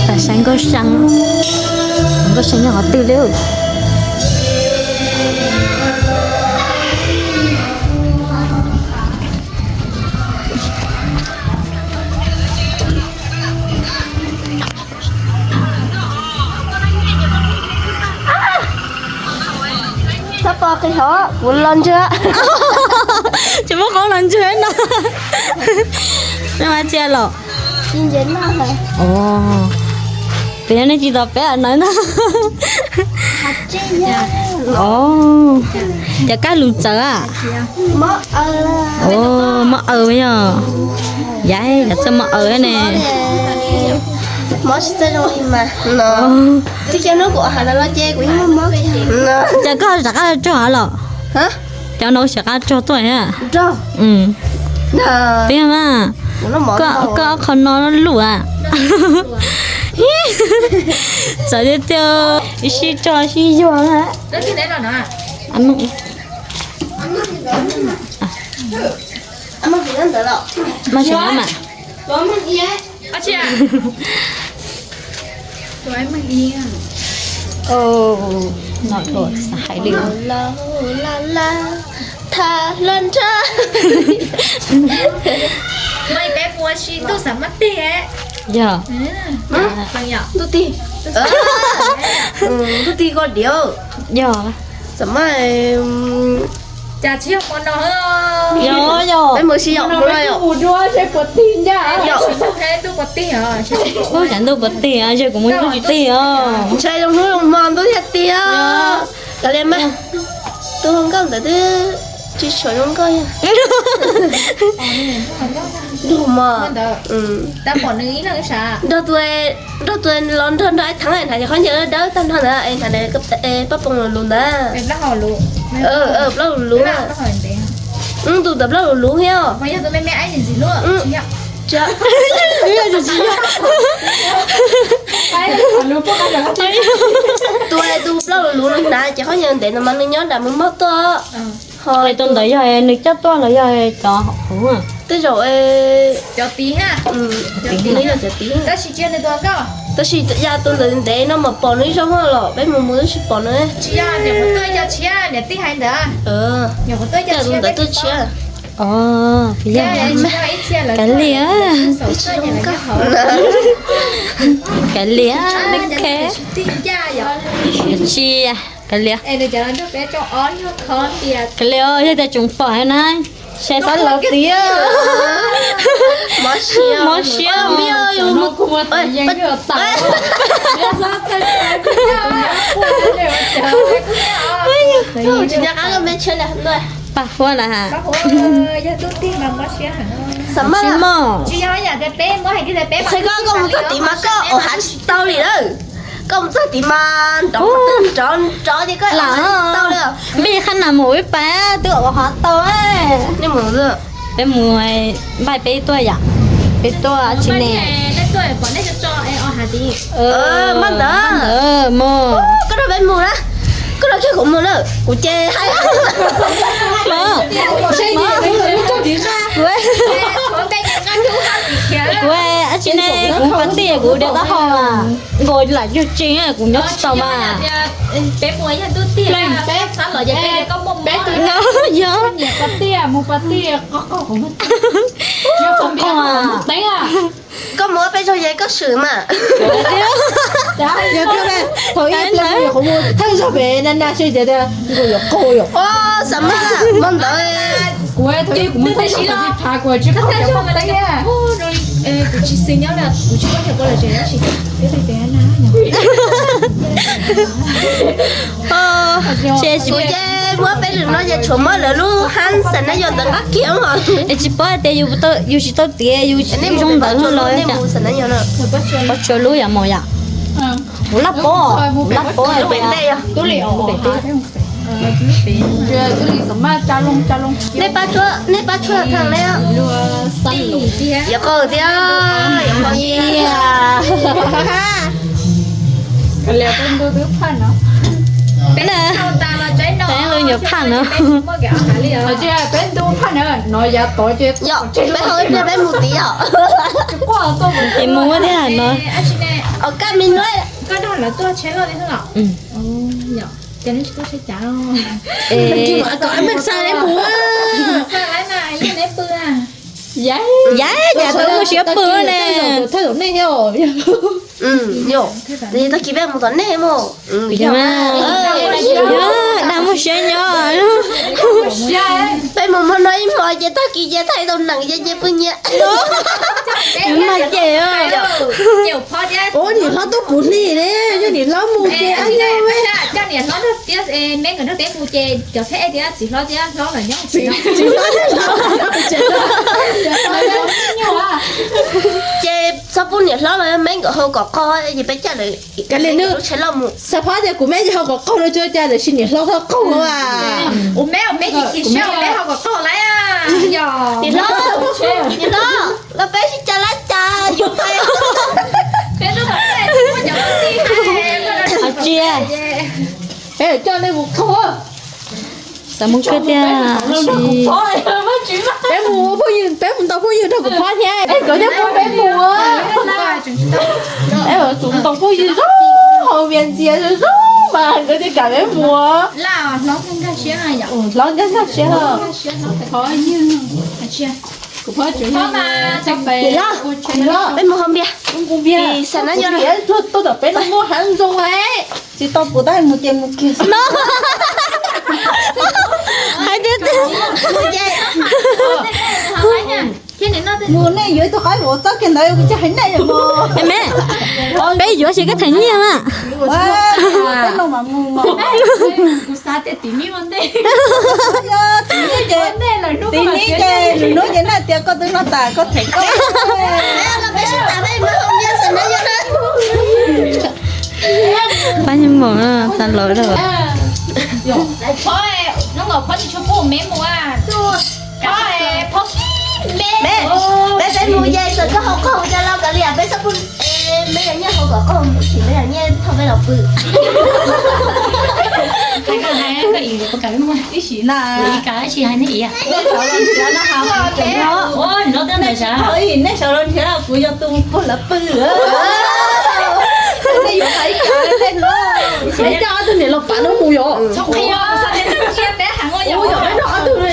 Saib Nkauj Seeb, Nkauj Seeb nyob qhov twg li. Txhob pom qis hov, kuv los ntswg. Tsis muab qhov los ntswg no. Cia los. Peb nej tsis tau peb no na. Cov kab lus txawv a. Mob aws yog, yav txawj mob aws ne. Cas koj rov qab rog los? Cov no ua siab qab rog tuaj thiab. Tiag mas, koj ob qho no luj a. Txawm tiag tiag, sib rog sib yuag na. Mas no xav hais li. Yog. Ntuj tig, ntuj tig koj diam. Yog. Xam mas, cas tsis yog hmo no. Yog, yog. Peb mus sib yaum hmo no yom. Ntuj puas tig, ntuj puas tig, yog kuv mus ntuj tsis tig os. Ntshai zoo hnub zoo hmo ntuj thiaj tig os. Kav liam mas, tus hluas nkauj ntawd twb tsis tshua zoo nkauj. Ntuj hmo, nrog tus los nrog nrog Ib Theeb hnav cov khaub ncaws dawb tag nrho ntawd es hnav paj poom lus lus ntawd. Plaub lus lus. Tus ntawd plaub lus lus thiab. Tus, tus plaub lus lus no hnav cov khaub ncaws ntev no mas nws nyob nram Mws Moj tuaj. Tus ntawd yog nws coj tuaj los yog cov hauv? Tej zaum cov tid, nws yog cov tid. Tab sis yog tus ntawd ntev no mas pom nws ib zaug los peb mus mus twb tsis pom nws. Tus ntawd tuaj tshiab. Kav liam, kav liam, tsis, kav liam. Kav liam, yog tias tsoom pom na, saib xav laus tiag. Mob siab. Pab huab lawm has. Tsis muaj. Qhia koj, koj mus txog tid mas koj ua hav tsis tau li lawm. Koj mus txog tid mas nrov nrov nrov ces koj ua hav tsis tau li. Npij qhab nas mus ib pas twb ua hav tau. Peb mus, npaj peb tuaj yom, peb tuaj tsis ne. Npaj ntawd, mus. Koj nrog peb mus na, koj nrog kiag kuv mus na, kuv ces hais. Kuv tsis ne, kuv pas tij kuv de taub hau mas nkaus lam yug tsees kuv nyob tsis tau mas. Yog. Koj mus peb zaug ces koj swm mas. Yog tiag, thaum ib pliag kuv mus thawj zaug pem na na seb tias yuav qaug yom. Xav mas hmo ntawd kuv, thaum ib kuv mus thawj zaug pem thaum kuv tsis paub cov poj teb. Kuv tsis xis nyob, kuv tsis paub cov poj teb. Ces muab peb lwm no ces tshuav muab lawv lub hab xav nab yos ntawd nqa kiag os. Es tsis paub tias yus tsis tau tiav yus zoo ntawd los. Pab tsuav lub yam mos yom. Kuv laj paub, kuv laj paub. Nej pab tshuav, nej pab tshuav tag ne. Yuav qaug tiag, yuav qaug tiag. Peb na, peb hu nyuam phaj no. Peb hu ib pliag peb mus tim os. Es mus ua tiag no. Koj me nuj, koj nrog lawv tuaj tsheb loj li xwb los? Ces neb tsis tuaj tsheb cav los? Kom Mej xa neb mus. Yav, yav tau muaj siab pw ne. Tag kis peb mus tom nej mog. Dag muaj siab nyob. Peb mus hmo no ib hmos ces tag kis ces thaij tau nees ces pw nyias. Mag ces. Ua niam hlob tuaj puv hli ne, yog niam hlob mus ces. Coj niam hlob nrog peb, me nkawd nrog peb mus ces cov pheb tias txiv hlob thiab hlob los nyob. Txiv hlob thiab hlob. Ces txhob pub niam hlob los me nkawd hau kom qaug ces peb coj lawv lub tsheb loj mus. Xav pab tias kuv me nkawd hau kom qaug no tsuas cas tiam sis niam hlob txhob qaug as. Kuv me, kuv me ces kis siab peb hau kom qaug lawm. Niam hlob, niam hlob, los peb sib cav lab cas yus pais. Peb coj nej mus qaug. Xav mus kawg tiag. Peb mus ua phooj ywg, peb mus ntaus phooj ywg nrog kuv phob thiab es nkawd thiaj pub peb mus. Tus ntaus phooj ywg zoo, hauv vias ntxias zoo mas nkawd thiaj kam peb mus. Hlob nkag nkag siab. Peb mus hau npias. Tuaj tom peb no muaj hav zoo lawm. Tsis tau pum tab mus ces mus kiag. Hais tias mus nej yuav ib tug qaib vauv txob kiag ntawd kuv coj hais nej os. Me, peb yuav tsis koj theem nyiaj mas. Kuv xav tias tim nib ua ntej. Tim nib ces lwm hnub ces nej tias koj twb noj tas koj theem koj. Pab nyob mom tas lawm lawm. Phob, hnub no phob tsis tshua pub me mus. Phob, phob, me, peb mus ces txawm koj hau qaug coj los kav liam peb txhob pub. Me yog nyiaj hau kom qaug sim me yog nyiaj thauj peb los pw. Ib sim na. Nej sawv los nrhiav, kuv yog tus puag lawv pw. Nej yuav hais ib kav nej no. Peb coj ob tug niam laus pam no mus yom. Peb coj ob tug niam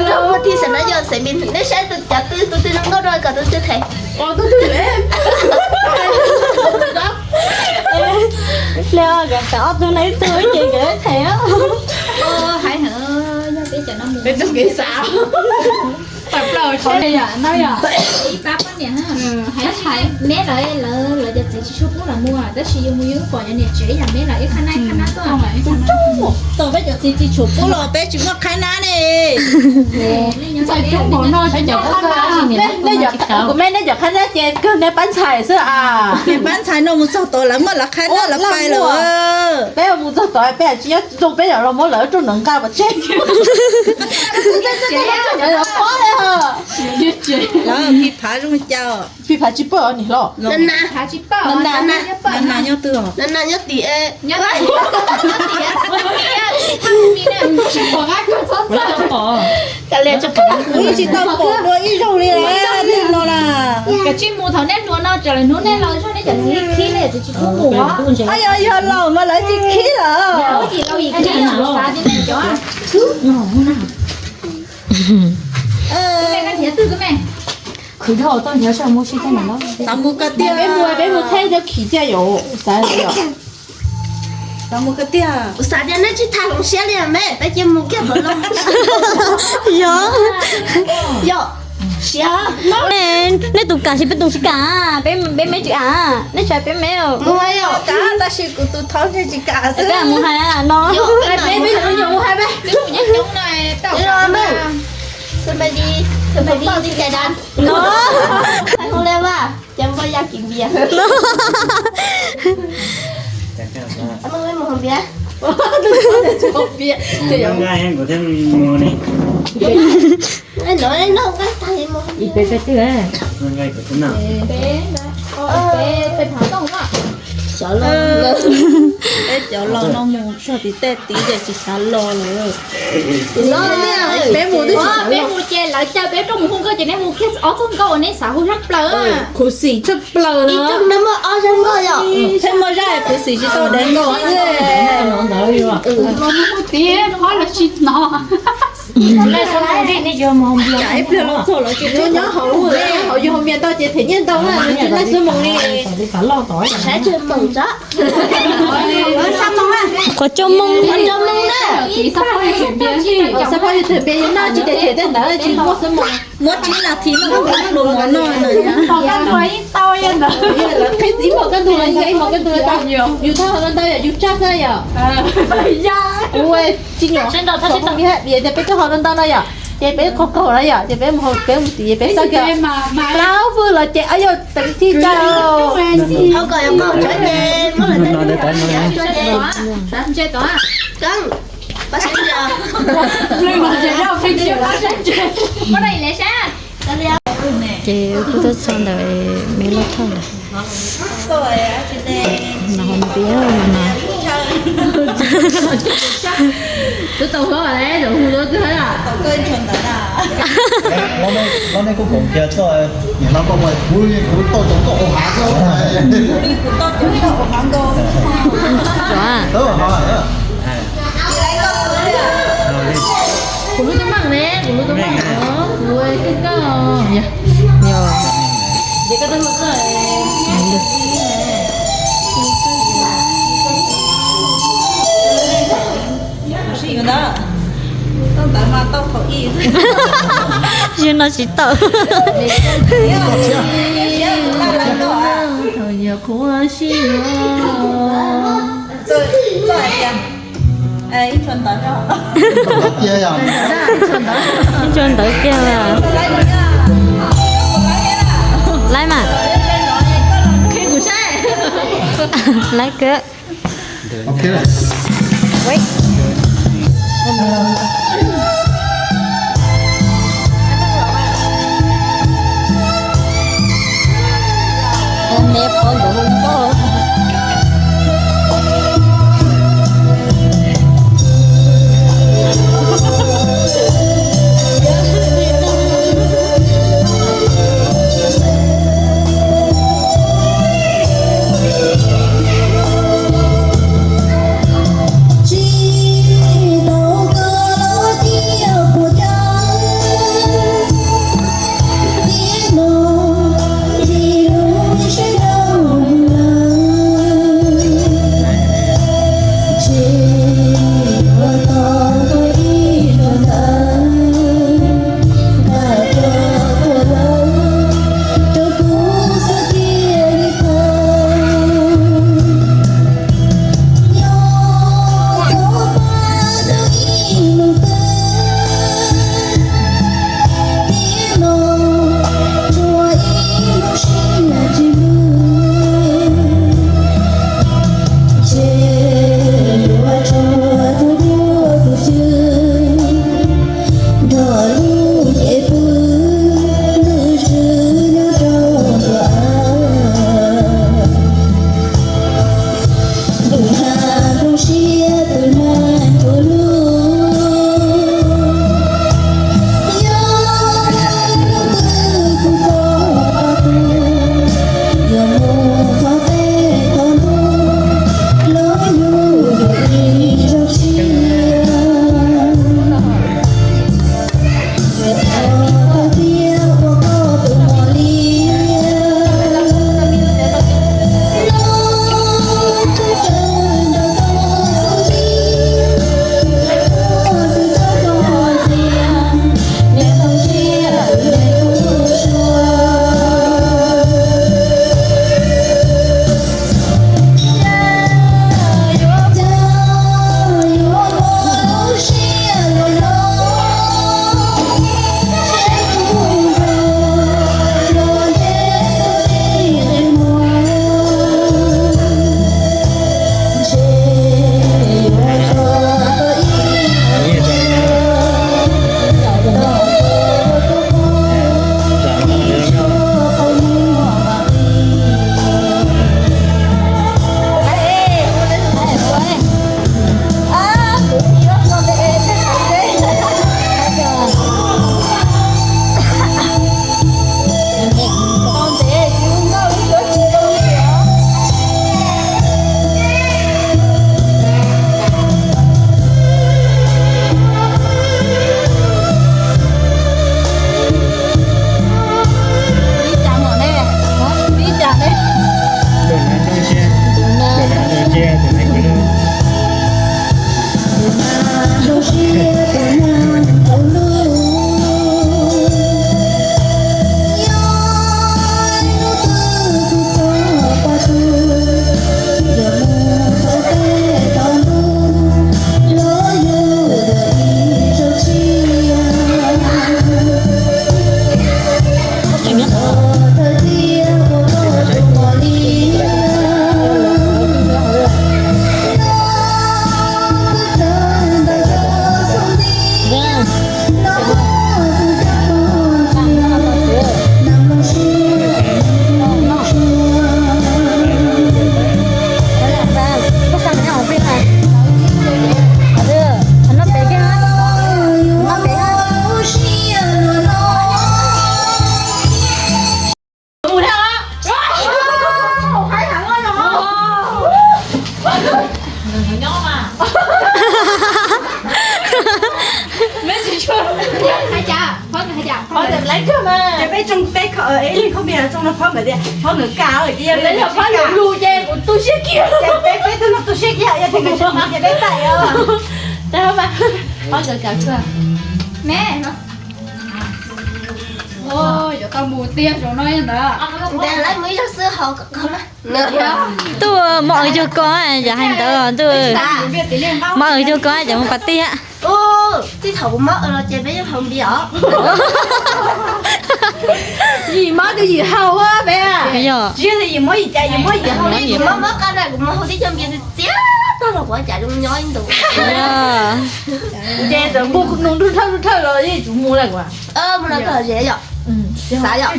laus mus ti xam na yog xeem me, nej saib cov twg tus twg zoo nkauj rau kom tus twg theem. Hle, nkawd xav ob tug no ib tug ces nkawd theem. Hais heev, yog peb cov no mus. Peb tug kev xav. Pab pab niam, hais, me lawv, lawv cov txiv tsis tshua pub los mus tab sis yus mus yus pom cov niam tsev yam me lawv ib qhab nab ib qhab nab tuaj. Tau peb cov txiv tsis tshua pub los peb tsis muaj qhab nab ne. Kuv me nej cov qhab nab ces kawg nej pab ntxhais xwb as. Pab ntxhais no mus txog tod lawv muaj lawv qhab nab lawv pais lawm. Peb mus txog tod peb tsis nyob zoo peb yam los muab lawv rau nram nqa pov tseg. Lawv phi phav zoo cas? Phi phav tsis pawj os niam hlob. Nas nas nyob twg os? Nas nas nyob tim. Kuv tsis tau pom dua ib zaug li lawm no na. Kav tsij mus thaum nej hluas no, tsam lwm hnub nej laus zog nej cov txiv khib nej txiv tsis pub mus. Yog laus mas lawv tsis khib lawm. Khwv dhau tau nrhiav sab mus si tau na. Xav mus koj tiag, peb mus, peb mus thaij cov khim cia yom, xav yom. Xav mus koj tiag. Kuv xav tias nej tsis tham hloov siab li me, peb cia mus kiag tom loo. Yog, yog, siab. Nej tus kam tsis peb tus tsis kam, peb, peb me tsis kam, nej tsis peb me. Mus yom, kam tab sis kuv tus thov ntshe tsis kam xwb. Peb mus hais no. Peb, peb mus hais peb. Xwb me li, xwb me li, xwb me li cais das. No. Hais hu le vas, ces npaj ya kis npias. Mus hau npias. Xyov los. Cov los no mus txog tim tej tid ces tsis xav los lawm. Peb mus ces lawv caw peb tuaj mus hu nkauj ces neb mus kiag ob txoj nkauj uas neb xav hu tshaj plaws. Khuv xim tshaj plaws no. Peb muaj zaj khuv xim tsis tau deev nkauj xwb. Tias qhov los tsis hnov. Ib pliag los txog lawv tsis nyob hauv, hauv yus hauv mias ntau ces them nyiaj ntau na, nws tsis laij xwb mus li. Saib tseg moos tso. Qhov tso moos, qhov tso moos na. Xab phob yus them npias yus noj tsis ces them tej ntawd tsis muaj xwb mus. Muab tsib nas this noj hluas mov no. Ib hmos kaj ntug los yog ib hmos kaj ntug tau. Yus thauj hauv ntau yom, yus tsaj xwb yom. Kuv tsis nyuam, tias peb tuaj hauv ntau ntau no yom, ces peb qhov kaum na yom, ces peb mus, peb mus tim peb xaj kiag plaub hwj los ces yog teev thij tsaj. Ces kuj tuaj txog ntawm me loj thoj ntawd. No hov npias no. Twb tau hlob lawm, hu lawv twb hlob. Hlob nej kuj koom kiag txoj, nim no koj ua kuv, kuv tau cov nkauj hauv hav xwb. Kuv lub tub meej ne, kuv lub tub meej os, kuv kawg koj. Yus no tsis tau. Thaum yog qhuav sib yuav. Ib tsuag ntawv kiag. Laib mas. Laib kawg. Hais cas, Phob nkawd hais cas? Phob nkawd laiv kawg mas. Ces peb tsoo peb kho, ib leeg kho me tsoo rau Phob nkawd tias Phob nkawd kam ces yog Phob nkawd lus ces kuv tu siab kiag. Ces peb peb twb no tu siab kiag yog tias nkawd tsis mus ces peb tawm os. Phob nkawd kam kawg. Me no. Yuav tau mus tiag zaum no ntawd. Ntes lawv mus ib zaug xwb ho kom koj na. Ntuj, mos awg cuag koj, yog hais ntawd ntuj. Mos awg cuag koj ces mus pas tiag. Txij thaum kuv mob los ces peb yeej haus npias os. Yim mob twb yim haus peb. Tsis yog yim mob yim cas, yim mob yim haus li. Mob mob qab na kuv mus haus tib co npias txias tag los kuv cas zoo nyob ib ntus. Ces txawm npua nus nrug thawj nrug thawj los yeej tsis mus lawm. Mus no koj zem yom. Xav yom.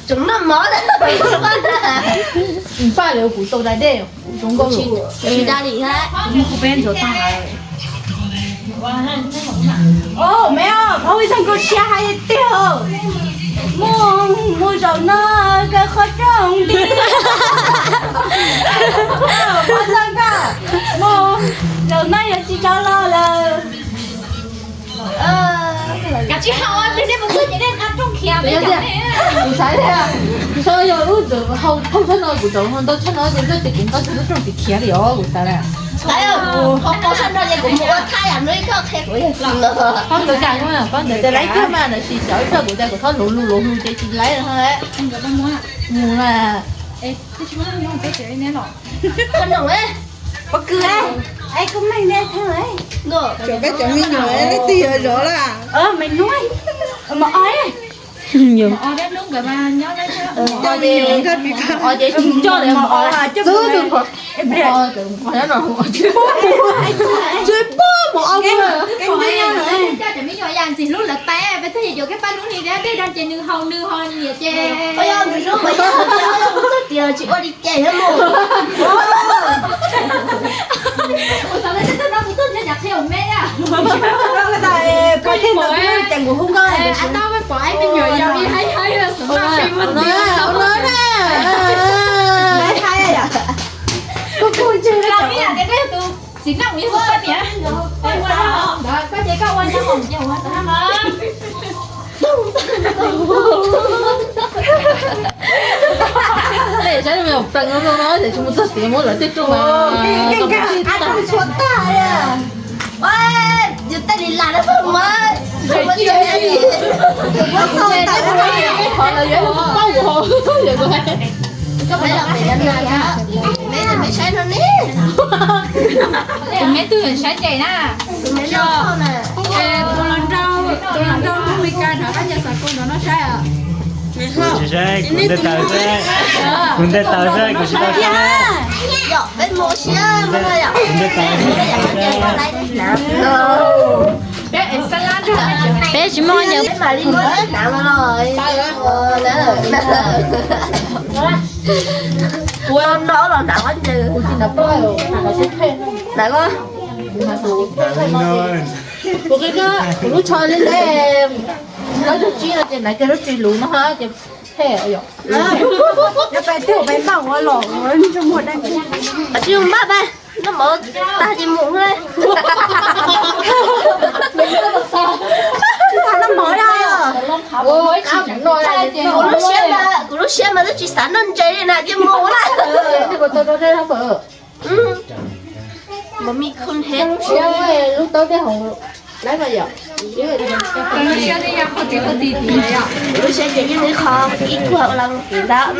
Tsoom noj mov na. Npaj lawm kuv tau da dej, kuv zoo nkauj. Tsis da li hab. Kuv mus kuv peb ntxuav tag. Os, me os, Phob ib txog nkauj siab hais tiag. Mus, mus zaum no kawg qhov rooj nti. Phob txog nkauj, mus, zaum no yuav tsis rov los lawm. Kav tsij haus, nej mus txog ces nej nqa rooj khiav. Kuv xav tias, kuv xav yog lub ntawd haus thauj tshab no kuv tau ntau tshab no ces ntshe ces kuv nqa tshab lub rooj tsis khiav li os kuv xav na. Tshab no ces kuv mus ua thaj yam no ib koj qhia kuv yog Phob nkawd kam, Phob nkawd ces laiv kawg mas tab sis xyov ib pliag kuv tias kuv txhob luv lus luv lus ces tsis laiv no. Mus na. Pov kws, es koj meej ne thawj. Cov peb cov me nyuam leej twg yuav zov lawm? Me nub, mos o, cov me nyuam, coj tus, tsis pub mos o. Coj cov me nyuam yam ntxim hlub lawv pab, peb thiaj yuav yuav koj pab lub li dab dej dog ces nws haus nws ho nyiam ces. Tsis ua li ces mus. Ua tau li tej tug no kuv tuaj nrhiav cov qhia me na. Koj thiaj ntawd ces kuv hu koj. Tau me pom ib me nyuam yog li haib haib xwb no. Haib haib. Koj kuj ntseg los ib yam tias koj yog tus txiv neej, yog tus poj niam. Koj ces koj ua nyob hauv nyias ua ntawd. Tej saib me nyuam plees no no ces tsis mus txog tias muab lawv tej rooj mas. Yus tej li las na pog mas. Qhov lawv yuav paub kuv ho. Koj peb los pem no na, me saib no ne. Tus me twg saib nce na. Tus me nrau, tus hluas nraug Hmoob Meskas hnav qab ncaws xav kau nrov no saib os. Kuv tsis saib, kuv nte taws xwb, kuv nte taws xwb, kuv tsis tau saib. Yom, peb mus siab, kuv nte taws xwb. Peb tsis muaj ncaws. Peb mam li muab hnav los. Ua no los hnav qab ncaws. Hnav koj. Kuv qi no, kuv lub tsho li leb, lub tsib no ces hnav kiag lub tsib luv no ces phem yom. Peb twb peb npaj ua los ua ntsej muag dab tsi. Tsis zoo npaj peb, noj mov tag ces mus na. Noj mov na. Kuv lub siab mas, kuv lub siab mas twb tsis xav noj ntses li na ces mus na. Mas me khun he. Lub siab, lub taub tej hauv lawm mas yom. Lub siab ces yeej nws qho ib kuag ua loo ntawd.